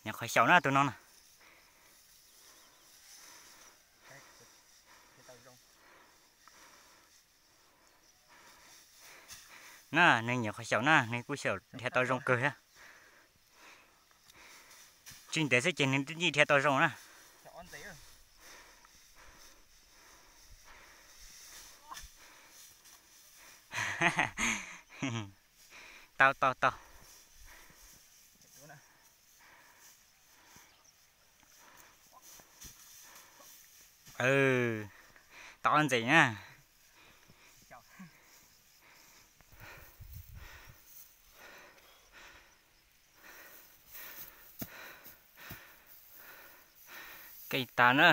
Nyob qhov xyaum na tus no na. Na, nws nyob qhov xyaum na, nws kuj xyaum dhia tau zoo kawg thiab. Tsis ntev xwb ces nws twb dhia tau zoo na. Tau tau tau. Tau ntxim na. Keej tas na.